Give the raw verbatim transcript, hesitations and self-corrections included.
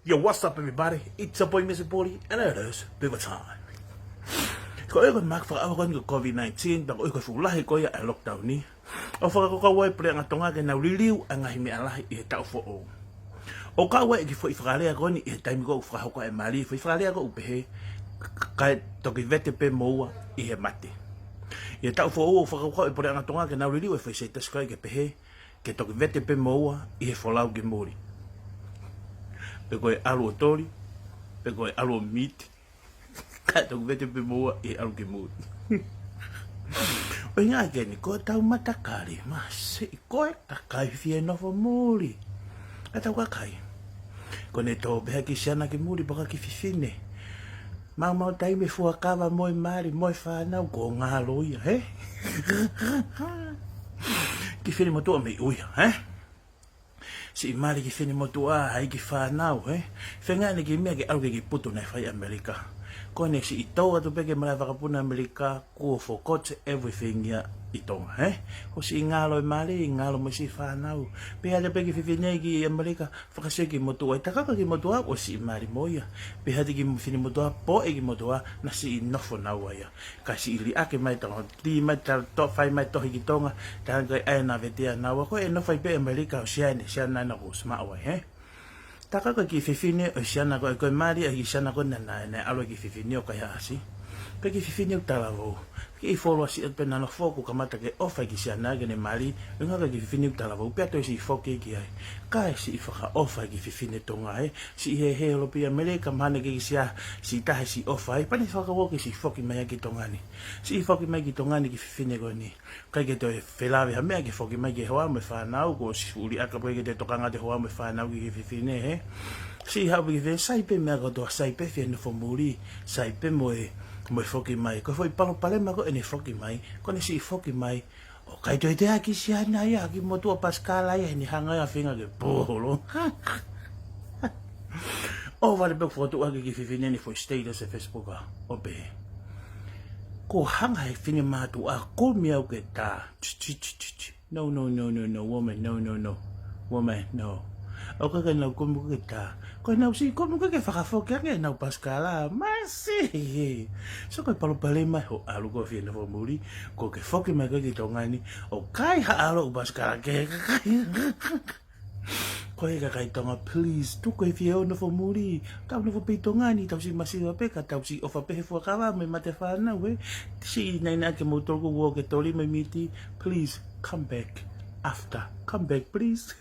Yo, what's up, everybody? It's your boy, Mister Poli, and it is Beaver Time. Ko e ko e maka fakaʻaho ko eni ko e COVID nineteen, pea ko e ko e fuʻu lahi ko ia e lockdown ni. ʻOku fakakaukau ai e Puleʻanga Tonga ke nau liliu ʻa e ngaahi meʻa lahi ʻi he taʻu foʻou. ʻOku kau ai e kiʻi foʻi fakalea ko eni ʻi he taimi ko ē ʻoku fakahoko ai e mali, foʻi fakalea ko ē ʻoku pehē, kae toki vete pē moua ʻi he mate. ʻI he taʻu foʻou ʻoku fakakaukau e Puleʻanga Tonga ke nau liliu e foʻi seitasi ko ē ke pehē, ke toki vete pē moua ʻi he folau ki muli. Pe ko e ʻalu ʻo toli, pe ko e ʻalu ʻo miti. Kae toki vete pē moua ʻi he ʻalu ki muli. ʻUhinga ke ni, ko e tau matakali, masiʻi ko e kakai fie nofo muli. ʻA e tau kakai. Ko ʻene tō pē ha kiʻi siana ki muli, pe ko ha kiʻi fefine. Maumau taimi e fuakava mo e mali, mo e fānau, ko e ngalo ia, hē? Kiʻi fefine motuʻa mei ʻuia, hē? Siʻi mali kiʻi fefine motuʻa, ʻai kiʻi fānau, hē? Feinga ʻene kiʻi meʻa ke ʻalu ki he kiʻi putu naʻe fai ʻi ʻAmelika. Ko ʻene siʻi tō atu pē ki he malaʻe vakapuna ʻAmelika, kuo forgot everything ia ʻi Tonga, hē? Ko e siʻi ngalo e mali, ngalo mo e siʻi fānau. Pehē atu pē kiʻi fefine ki ʻAmelika, fakasio kiʻi motuʻa, ʻai taka ko e kiʻi motuʻa, ʻosi siʻi mali mo ia. Pehē atu kiʻi fefine motuʻa, pō e kiʻi motuʻa, naʻe siʻi nofo naua ia. Kae siʻi liʻaki mai Tonga, tī mai ta-, to-, fai mai tohi ki Tonga, tā ko e ʻai naʻe vete ai naua, ko e nofo ai pē ʻAmelika, ʻosi ʻai ʻene siana naʻa ku simaʻu ai, hē? Taka ko e kiʻi fefine ʻo e siana ko ē, ko e mali ʻa e kiʻi siana ko ē naʻe, naʻe, naʻe ʻalu e kiʻi fefine ʻo kaihaʻasi. Ko e kiʻi fefine ʻoku talavou. Kiʻi foloa siʻi atu pē naʻa nofo ʻoku kamata ke ʻofa e kiʻi siana ke ne mali, ʻuhinga ko e kiʻi fefine ʻoku talavou, pea toe siʻi foki ki ai. Kae siʻi fakaʻofa e kiʻi fefine Tonga ē, siʻi heheholo pē ʻi ʻAmelika, mahalo naʻe ʻikai ke siʻi, siʻi taha siʻi ʻofa ai, pea ne fakakaukau ke siʻi foki mai ia ki Tonga ni. Siʻi foki mai ki Tonga ni e kiʻi fefine ko eni. ʻIkai ke toe felāveʻi ha meʻa ke foki mai ki he hoa mo e fānau, kuo ʻosi fuʻu liʻaki pē ke toe tokanga atu e hoa mo e fānau ki he kiʻi fefine, hē. Siʻi haʻu pē ki he fefine, sai pē meʻa kotoa, sai pē fie nofo muli, sai pē mo e, mo e foki mai. Ko e foʻi palopalema ko ē ʻene foki mai, ko ʻene siʻi foki mai. ʻOku ʻikai toe ʻi ai ha kiʻi siana ia, kiʻi motuʻa pasikala ia, ʻene hanga ia ʻo feinga ke polo. ʻO vale pē ʻoku fokotuʻu ʻaki e kiʻi fefine ni e foʻi status ʻi he Facebook ʻa, ʻo pehē, kuo hanga ʻe he finemātuʻa ʻo kumi au ki he tā. Tch, tch, tch, tch, tch. No, no, no, no, no, woman, no, no, no. Woman, no. ʻOku ʻikai ke nau kumi koe ki he tā. Ko ʻenau siʻi kumi koe ke fakafoki ange ʻenau pasikala. Masiʻi. So ko e palopalema hoʻo ʻalu koe ʻo fie nofo muli, kuo ke foki mai koe ki Tonga ni, ʻoku ʻikai haʻo ʻalu hoʻo pasikala ki he kakai. Ko e kakai Tonga, please, tuku e fie nofo muli. Tau nofo pē ʻi Tonga ni, tau siʻi masiva pē, ka tau siʻi ʻofa pē he fuakava mo e mate fānau, ē. Siʻi naʻinaʻi ʻaki kimoutolu kuo ke toli mo e miti, please, come back after. Come back, please.